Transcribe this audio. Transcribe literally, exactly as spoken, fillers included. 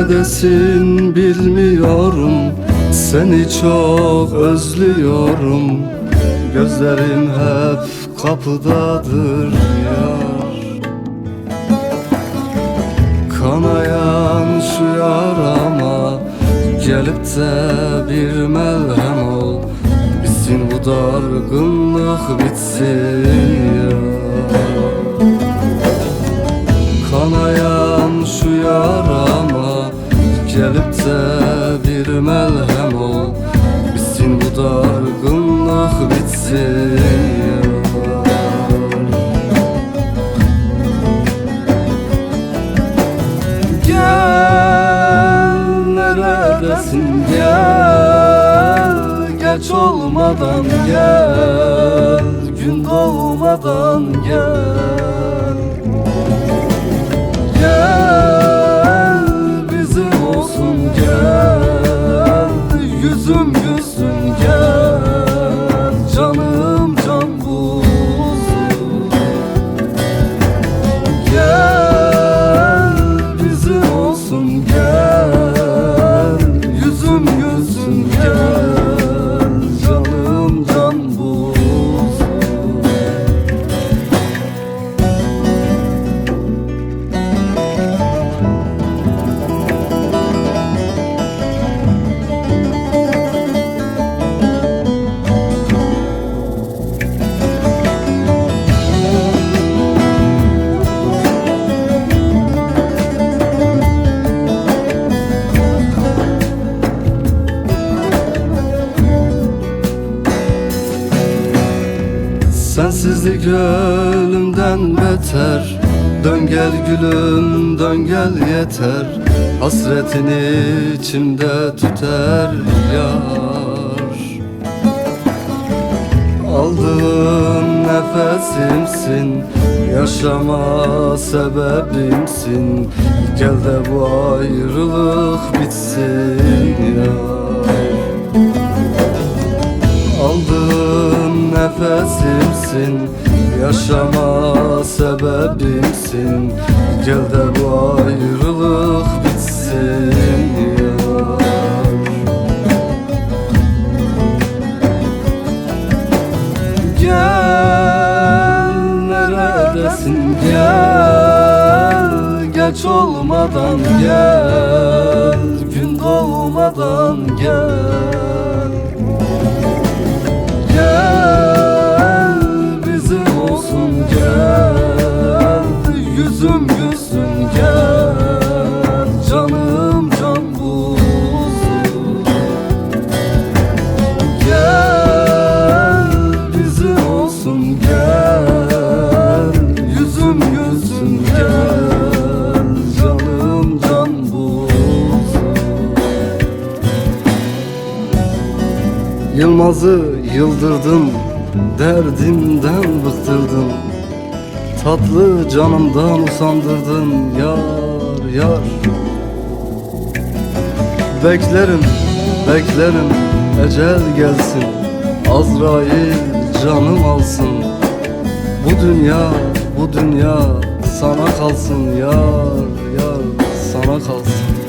Neredesin bilmiyorum, seni çok özlüyorum. Gözlerim hep kapıdadır yar. Kanayan şu yarama gelip de bir melhem ol. Bitsin bu dargınlık, bitsin ya. Kanayan şu yarama gelip de bir melhem ol. Bitsin bu dargınlık, bitsin ya. Gel, neredesin, gel. Geç olmadan gel, gün doğmadan gel. Gel, bizim olsun gel, yüzüm gülsün gel, canım can buzum. Gel, bizim olsun gel, yüzüm gülsün gel, canım can buzum. Sensizlik ölümden beter. Dön gel gülüm, dön gel yeter. Hasretin içimde tüter yar. Aldığım nefesimsin, yaşama sebebimsin. Gel de bu ayrılık bitsin ya. Aldığım nefesimsin, yaşama sebebimsin. Gel de bu ayrılık bitsin ya. Gel, neredesin? Gel, geç olmadan gel, gün doğmadan gel. Gel, bizim olsun gel, yüzüm gülsün gel, canım can buzum. Gel, bizim olsun gel, yüzüm gülsün gel, canım can buzum. Yılmaz'ı yıldırdım, derdimden bıktırdım. Tatlı canımdan usandırdın yar, yar. Beklerim, beklerim, ecel gelsin, Azrail canım alsın. Bu dünya, bu dünya sana kalsın yar, yar, sana kalsın.